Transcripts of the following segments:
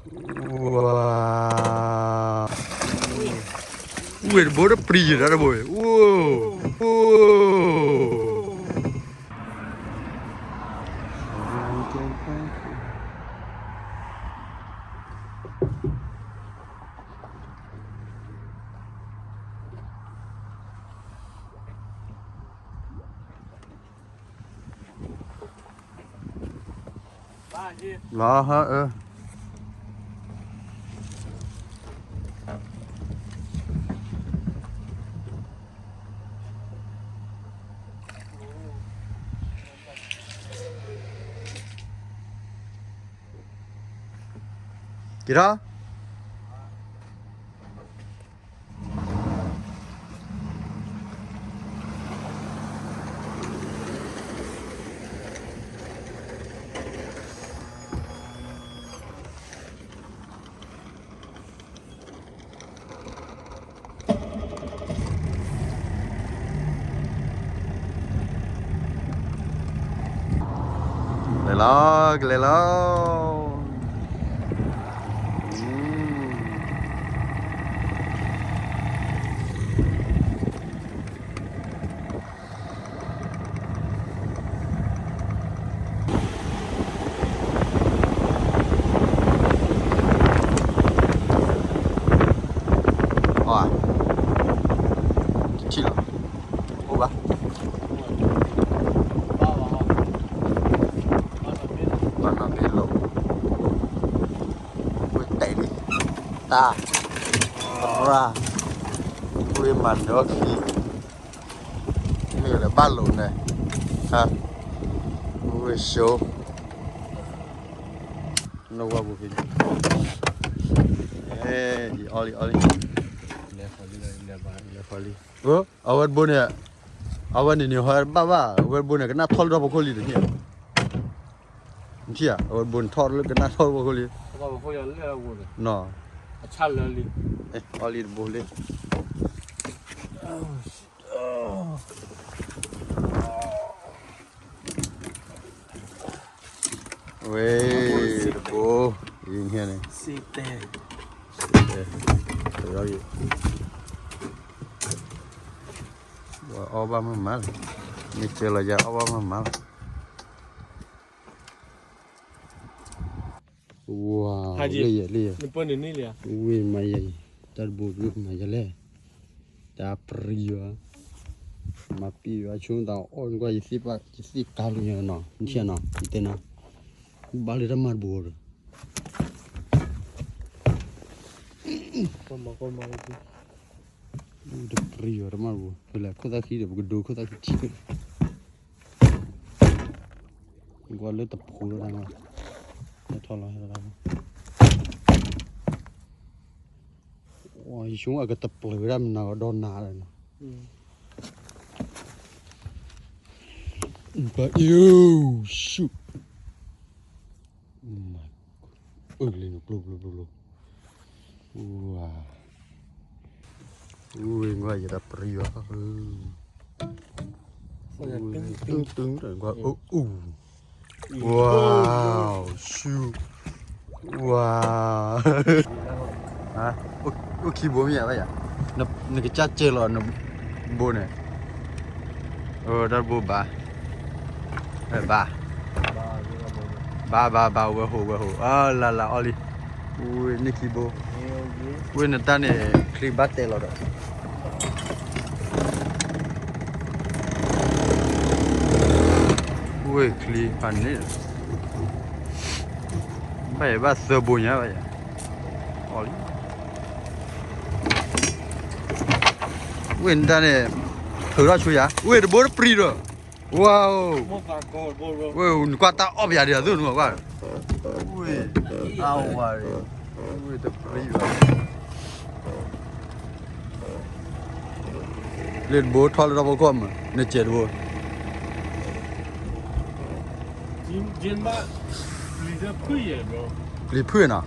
ဝါ, ဝ့ၢ်တဘိတပျံၤယတၢ်တဘိ, အိ, အိ. လီၤဟၢအၢ, က့ၤထီၣ် လဲၤလီၤ, ကလဲၤလီၤ. အီ, တထံၣ်လီၤ, အိၣ်ဘၣ်, ဘၣ်နီၢ်ဘ့ၣ်လိာ်, ဝဲတဲာ်လံ, တၢ်, ရၣ်, ဝဲမၤနၢၤခံ မ့ၢ်လၢဘၣ်လိာ်န့ၣ်, ဝဲၢ်ဆိ, နဝဲပူၤဖဲန့ၣ်, အီလံအီလံ, လဲၤဃီလံ, အဝဲတဘိန့ၣ်, အဝဲန့ၣ်န့ၣ်ဟီဘၣ်ဘၣ်, အဝဲတဘိန့ၣ် ကနၣ်ထီၣ်လၢတၢ်ဖီခိၣ်လံတန့ၢ်ဧါ, နထံၣ်ဧါ, အဝဲတဘိန့ၣ်ထီၣ်လၢကနၣ်ထီၣ်လၢဖီခိၣ်လံ, နီၤ, အီလံတဘိလံ, ဝဲၢ်တဘိ, အံၤန့ၣ်, စ့တဲ, အီၣ်ဘၣ်မးမးလီၤ, မ့ၢ်ကဲလီၤယၤအီၣ်ဘၣ်မးမးလီၤ. ဝါ, လၢယဲလၢယဲ, ဝ့ၢ်မၤယဲအံၤ, တၢ်တဘိမၤယဲလဲၣ်, တၢ်ပြံယွၤ, မၤပံယွၤဆိသးအီၣ်နကွၢ် ယသ့ၣ်ကါလၢညါနီၤ, နထံၣ်နီၤ, ယတဲနီၤ, ဘၣ်လၢတၢ်မၤတဘိဒီး တပြံယွၤတမၤတဘိ, ဖဲလဲၣ်ခိၣ်သၣ်ခံဒီး ပကဒိခိၣ်သၣ်ခံထံၣ်, ကွၢ်လၢတဖိလီၤ, ဟဲထီၣ်လီၤ, ဟဲထီၣ်လီၤ, ယဆိကမိၣ်အကတပျုၤဝဲဒၣ်မနုၤဒီးနၤဒီးနီၤ, ပအ့ၣ်, ရှုၣ်, အၢလံနပျိပျိပျိပျိ, ဝါ, ဝ့ၢ်ကွၢ်ယတၢ်ပြံယွၤ, တုတုကွၢ်အူ, ဝါ, ရှုၣ်, ဝါ, အိၣ်ခံဘိမ့ၢ်ဧါဘၣ်ယၤ, နကစၢ်စဲးလီၤနဘိန့ၣ်, တၢ်တဘိဘၣ်, ဘၣ်, ဘၣ်ဘၣ်ဘၣ် ဝဲဟိးဝဲဟိး အလၢ်လၢ်အီၣ်လံ, ဝ့ၢ်န့ၢ်ခံဘိ, ဝ့ၢ်နတၢ်န့ၣ် ချံဘၣ်တဲလီၤဒီး ဝ့ၢ်ချံဖးန့ၣ်, ဘၣ်ယဘၣ်သၢဘိညါဘၣ်ယၤ, အီၣ်လံ, ဝ့ၢ်နတၢ်န့ၣ်, ထုးထီၣ်ဆိယၤ ဝ့ၢ်တဘိတပြံဒီး, ဝါ, ဝ့ၢ်နကွၢ်တၢ်အီၣ်ပယၤဒံးအသိးနကွၢ်, ဝ့ၢ်, အဝၤ, ဝ့ၢ်တပြံဒီး လၢတဘိထီၣ်လၢတၢ်ဖီခိၣ်မး နစဲးတဘိ, ပျံၤဖုၣ်နီၤ,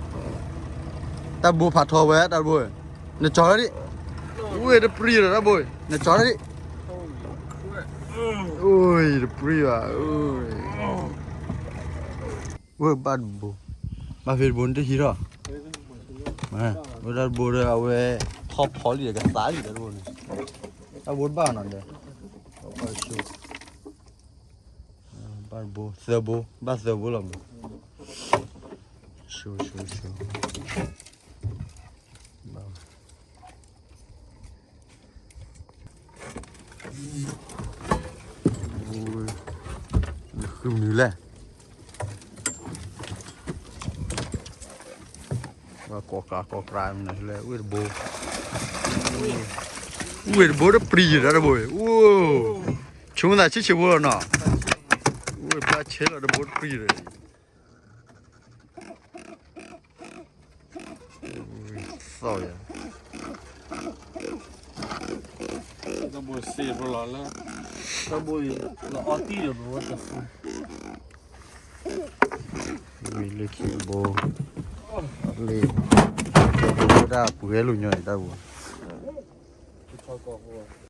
တၢ်ဘိဖးထီဝဲ တၢ်တဘိ, နကၠီၤလၢဒံး, ဝ့ၢ်တပြံဒီးတၢ်ဘိ, နကၠီၤလၢဒံး, အိၣ်တပြံဘၣ်, ဝ့ၢ်ဘၣ်တဘိ, ဘၣ်ဖဲတဘိနတဟံးထီၣ် ဝဲဒၣ်တဘိဒီး အဝဲထီၣ်ဖီလံဒီး ကသးလံဒီးတဘိန့ၣ်, တၢ်ဘိတဘၣ်နီၤဒီး, ဘၣ်တဘိ သၢဘိ ဘၣ်သၢဘိလီၤမး, ဆိဆိဆိ ဃုမနုၤလဲၣ်, ကိးကးကိးကးမနုၤလဲၣ်, ဝ့ၢ်တဘိ, ဝ့ၢ်တဘိတပြံၤဒီးတဘိ, အိၣ်, ဆိကမိၣ်သးဆံးဆံးဖိလီၤနီၤ, ဝ့ၢ်ဖျါဆဲးလီၤတဘိတပြံၤဒီး သီၣ်ယၤ, တၢ်ဘိစ့ဖိလီၤလၢ, တၢ်ဘိအံၤ လီၤအီၣ်တံၢ်ဒီးဘိတၢ်ဃု, ဝံၤလၢခံဘိ, လံ, တၢ်ဘိဒၣ်ပှဲၤလိာ်ညီအံၤတၢ်ဘိ, တၢ်ဘိ